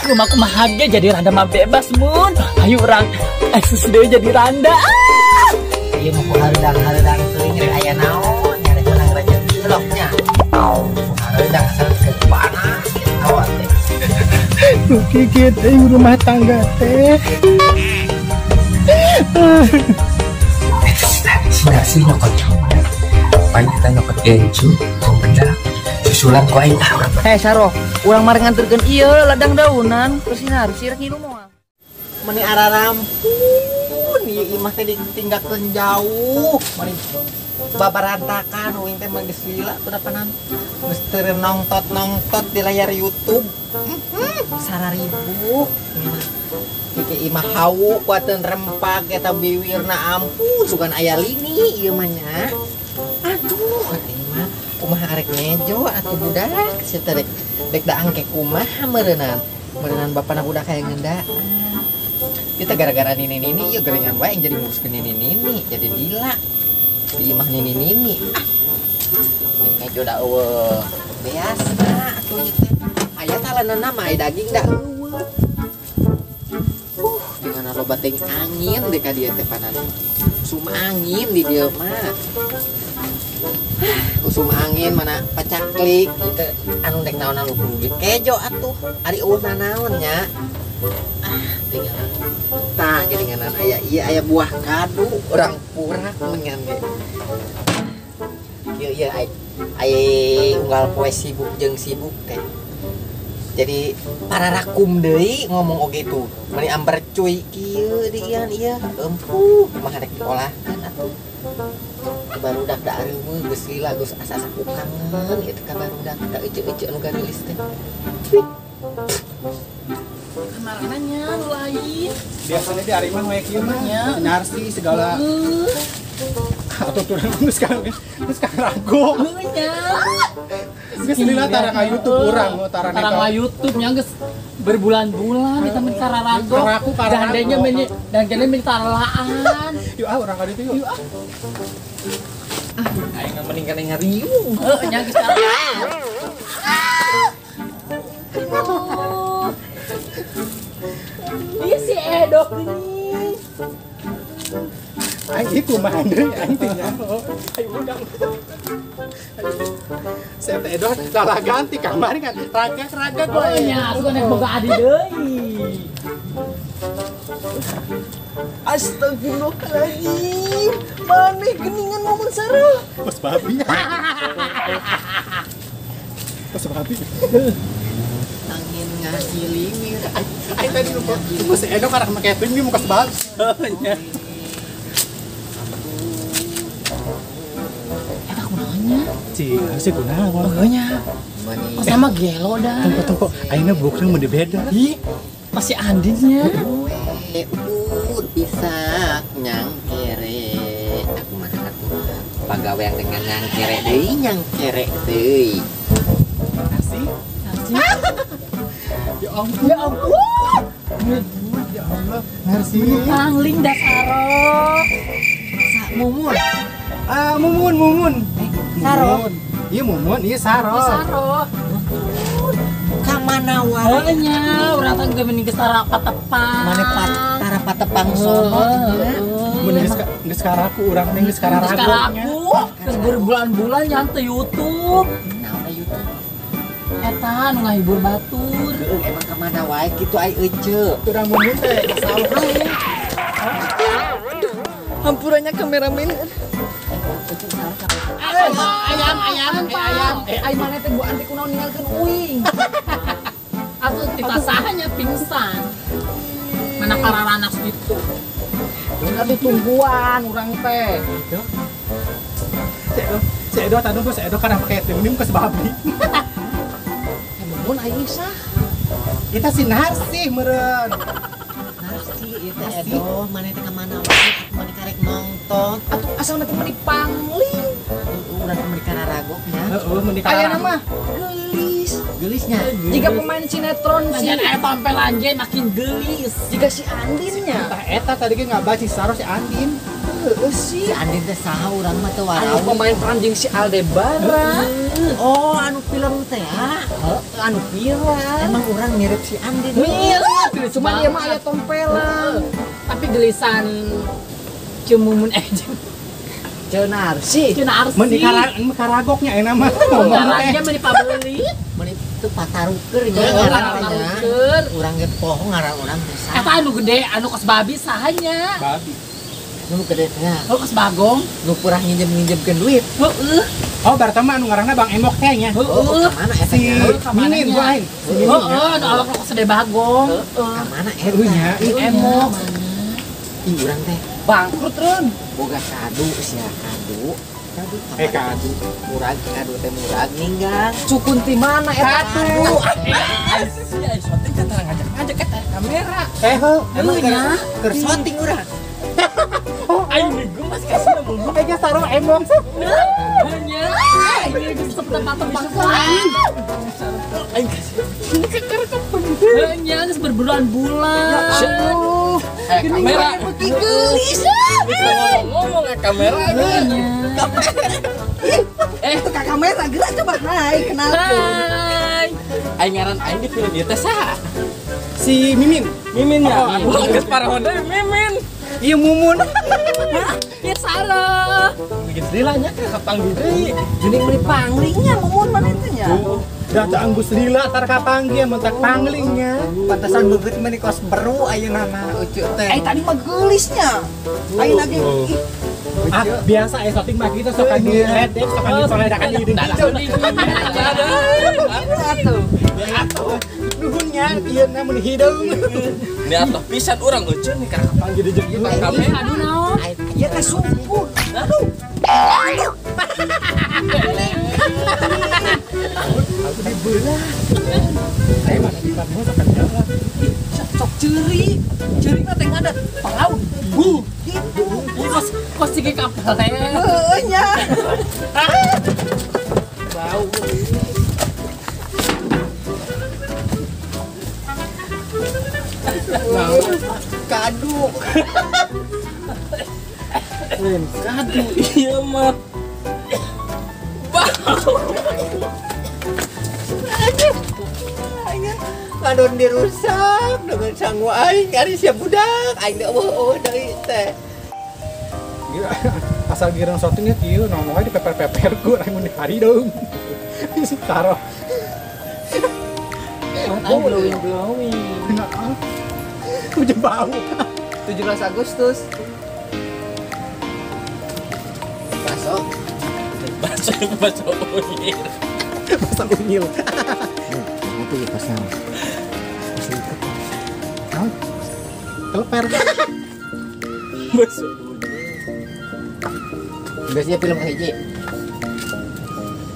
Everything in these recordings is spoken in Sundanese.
Rumah kumaha ge jadi randa mah bebas mun. Ayo urang eksis deui jadi randa. Ieu mah ku hareudang-hareudang teuing rek aya naon, nya rek menang rezeki bloknya. Hareudang asal ke panas hawa teh. Gigit euy rumah tangga teh. Sinarsi nyokot cowok. Paling kita nyokot keju, bedak, susulan ku aing tah urang. Eh Saro, urang mari nganterkeun ieu ladang daunan ke Sinarsi rek ngilu moal. Meni ararampun ieu imah teh ditinggalkeun jauh. Meni babarantakan uing teh mah geus lila tuh panan. Geus teu nongtot-nongtot di layar YouTube. Sararibu. Iki imah hawu kuateun rempak eta biwirna ampun sugan aya lini ieu mah nya. Aduh, ieu mah kumaha arek ngejo atuh budak sia teh rek daang ke kumaha meureunnan. Meureunnan bapana budak hayang ngendaan. Kita gara-gara nini-nini ieu geringan wae yang jadi nguruskeun nini-nini jadi lila. Di imah nini-nini. Ah. Ngejo da eueuh. Biasa atuh ieu teh. Aya taleunana mah aya daging da eueuh. Dengan loba teuing angin deh ka dieu teh panan. Usum angin di dieu mah. Usum angin mana pacaklik gitu anu dek naon anu kudu kejo atuh. Ari eueuh nanaon nya. Ah, tinggal tah geuninganan aya ieu aya buah kadu urang purak mengan ge. Ieu ieu aya unggal poe sibuk jeung sibuk teh. Jadi para rakum deui ngomong oge tuh meni amber cuy kieu diian ieu empuh kumaha rek diolahkeun atuh barudak da areueuh geus lila geus asa-asa ku kangen ieu teh ka barudak ka euceu-euceu anu gareulis teh. Kamarana nya nu lain. Biasanya di ari mah we kieu mah nya narsi segala. Atuh turun geus ka rago. Heuh nya. Geus lila tara ka YouTube urang tara ka YouTube nya geus berbulan-bulan kita meni kararago. Dandenya meni dandenya meni taralaan. Yuk ah urang ka ditu yuk. Yuk ah. Aing mah mending kana ngariung. Heuh nya geus taralaan. Ieu si Edok geuning. Aing kumaha deui aing teh nyaho. Ayo urang. Saya teh Edo salah ganti kamari kan raga-raga gue. Oh nya, aku nek boga adi deui. Astagfirullahaladzim. Maneh geuningan momen Sarah. Kos babi. Kos babi. Angin ngahiliwir. Aing tadi lupa. Si Edo karena make tim ge muka sebab. Nya. Eta kunaonnya? Cing, harusnya kunaon. Heuh nya. Pas sama gelo dah. Tunggu, ayeuna buukna mun beda. Ih, pasti Andinnya. Udur pisak nyangkere. Aku mah atuh pagawean dengan nyangkere deui, nyangkere deui. Asih. Asih. Ya ampun. Ya ampun. Ya Allah, Narsi. Pangling dah Saro. Sa Mumun. Ah, Mumun, Mumun. Saro. Iya Mumun, iya Saro. Iya Saro. Ka mana wae? Oh nya, urang teh geus mending geus tara patepang. Mane tara patepang sono nya. Mun geus karaku urang teh geus kararago. Geus karaku, geus berbulan-bulan nyantai YouTube. Naon YouTube? Eta nu ngahibur batur. Heueuh, emang ka mana wae kitu ai euceu. Urang Mumun teh salah. Aduh, hampurannya kameramen. Ayam, ayam, ayam. Ay mana teh gua anti kunaon ninggalkeun uing. Atuh ditasahnya pingsan. Mana kararanas gitu. Atuh tungguan urang teh. Gitu. Si Edo tadi si Edo karena pakai tim ini muka sebabi. Mun ai isah. Kita si Narsi meureun. Narsi ieu teh Edo, maneh teh ka mana wae atuh maneh karek nonton. Atuh asalna teh meni pangling. Urang teh meni kararagok nya. Heeh, meni Ayeuna kararagok. mah geulis. Geulisnya. Jika pemain sinetron si Lagian aya tampil anjay makin geulis. jika si Andinnya. Tah eta tadi ge ngabaca si Saro si Andin. Heeh sih, Andin teh saha urang mah teu warawi. Anu pemain peran jeung si Aldebaran. Oh, anu film teh ya. Heeh, anu viral. Emang urang mirip si Andin. Mirip, cuma dia mah aya tompelan. Tapi gelisan cemumun aja. Cenarsi. Cenarsi. Mun karagoknya enak mah. Ngomong teh meuni pabeulit. Meuni teu patarukeun nya ngaran teh nya. Urang ge poho ngaran urang teh saha. Eta anu gede, anu kos babi sahanya. Babi. Nu gede nya. Oh, kos bagong. Nu purah nginjem-nginjemkeun duit. Heeh. Oh, berarti mah anu ngaranna Bang Emok teh nya. Heeh. Ka mana eta nya? Mimin gua aing. Heeh, anu awak kos gede bagong. Heeh. Ka mana eta? Nya. Emok. Ih, urang teh bangkrut reun. Boga kadu sia kadu. Kadu. Kadu. Murag kadu teh murag ninggang. Cukun ti mana eta kadu? Sia syuting teh ngajak-ngajak eta kamera. Heuh, emang keur syuting urang. Aing geus kasih mun. Geus taruh emong. Nya. Aing geus tempat-tempat aing kasih. Nya geus berbulan-bulan. Kamera gelis. Ngomong ke kamera. Itu ke kamera gerak coba. Hai, kenalkeun. Hai. Aing ngaran aing di film ieu teh saha? Si Mimin. Mimin ya. Wah, geus parahon deui Mimin. Iya Mumun. Ieu Sarah. Geus lila nya ka kapanggih deui. Geuning meuli panglingnya Mumun mana itu nya. Dah teu anggus lila tar kapanggih mun tak panglingnya. Pantesan bebeut mah kos beru ayeuna mah ucu teh. Tadi mah geulisnya. Aing lagi ah, biasa syuting mah gitu sok di ledek sok di soledakan di atuh. Atuh. Nuhunnya ieu na mun hideung. Ini atuh pisan urang euceun nih ka kapanggih deui jeung kamera. Aduh naon? Ieu teh sumpun. Aduh. Aduh. Aku dibelah. Saya mana di mana sok jalan. Sok ceuri. Ceuri mah teh ngadat palaun. Bu, gitu. Kos kos cike kapal teh. Heueuh nya. Bau. Kadu. Kadu iya mah. Bau. Kadon dirusak dengan sangu aing ari sia budak aing teh eueuh deui teh. Asal girang syutingnya kieu ngomong aja dipeper-peper ku aing mun hari deung. Taruh. Aing glowing glowing. Heeh. Udah bau. 17 Agustus. Baso. Baso baso unyil. Baso unyil. Itu ya pas naon. Naon? Teleper. Baso. Biasanya film hiji.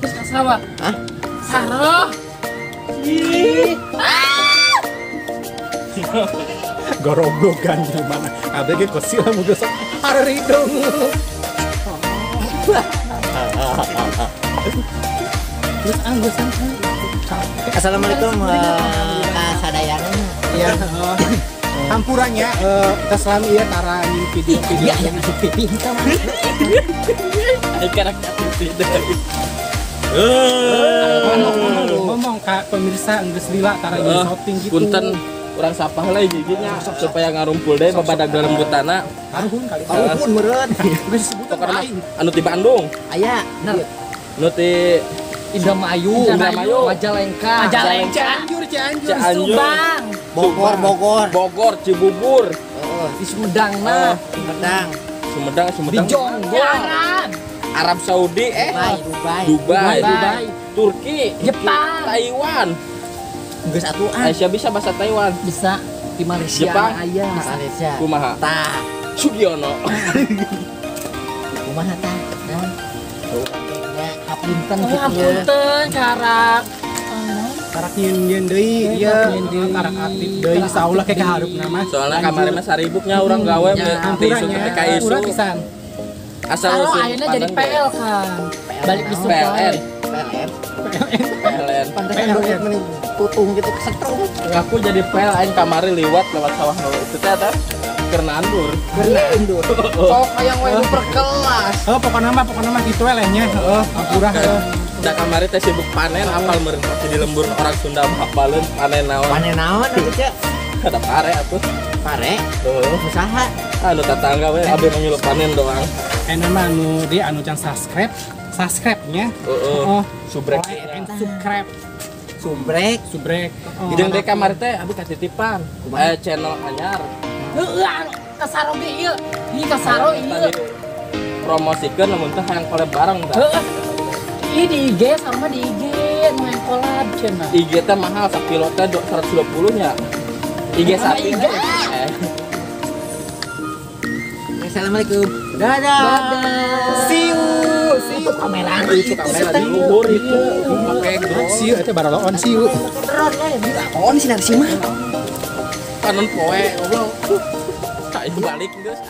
Terus kasawa? Hah? Saroh. Ih. Gorogogan gimana? Abg kosil mu geus hareridung. Terus anggusan. Assalamualaikum Kak Sadayana. Iya. Hampurannya kita selami ya tara video-video iya yang masuk TV kita mah. Ai karakter TV deui. Ngomong Kak pemirsa geus lila tara jeung syuting gitu. Punten urang sapah lah giginya supaya ngarumpul deui babadag lembutana. Karuhun kali. Karuhun meureun. Geus disebut anu ti Bandung. Aya. Nu ti Indramayu, Majalengka, Majalengka, Cianjur, Subang, Bogor, Bogor, Bogor, Cibubur, di Sumedang nah, Sumedang, di Jonggol, Arab Saudi, Dubai, Turki, Jepang, Taiwan, geus atuan. Aisyah bisa bahasa Taiwan, bisa di Malaysia, Jepang, aya, Malaysia, kumaha, tah, Sugiono, kumaha tah, Punten gitu. Punten karak. Karak nyeun deui, ieu karak aktif deui insyaallah ke kaharupna mah. Soalna kamari mah saribuknya urang gawe teh isu teh ka isu. Urang pisan. Asal Saro musim ayeuna jadi panen PL kan. Balik di PLN. PLN. PLN. Pantesan duit meni tutung gitu kesetrum. Aku jadi PLN kamari lewat sawah nu itu teh teh keur nandur. Keur nandur. Sok hayang we nu perkelas. Heuh pokona mah kitu we lehnya. Heeh, murah heuh. Da kamari teh sibuk panen apal meureun pasti di lembur orang Sunda mah hafaleun panen naon. Panen naon atuh Cek? Ada pare atuh. Pare? Heeh. Usaha. Anu tetangga we abdi mah nyulup panen doang. Enak mah anu dia anu can subscribe, subscribe-nya. Heeh. Oh, Subrek. like and subscribe. Subrek. Subrek. Oh. Jeung deui kamari teh abdi katitipan. Channel anyar. Heeh, anu kasaro ge ieu. Ieu kasaro ieu. Promosikeun lamun teh hayang collab bareng tah. Heeh. Ieu di IG sama di IG nu yang collab cenah. IG teh mahal sakilo teh 120 nya. IG sapi. IG. Assalamualaikum. Dadah. Dadah. See you. See you. Itu kamera. Itu kamera di luhur itu. Pakai drone see you eta baraloon see you. Drone lah ya. On sinar sih mah. Kanon poe goblok. Kayak balik geus.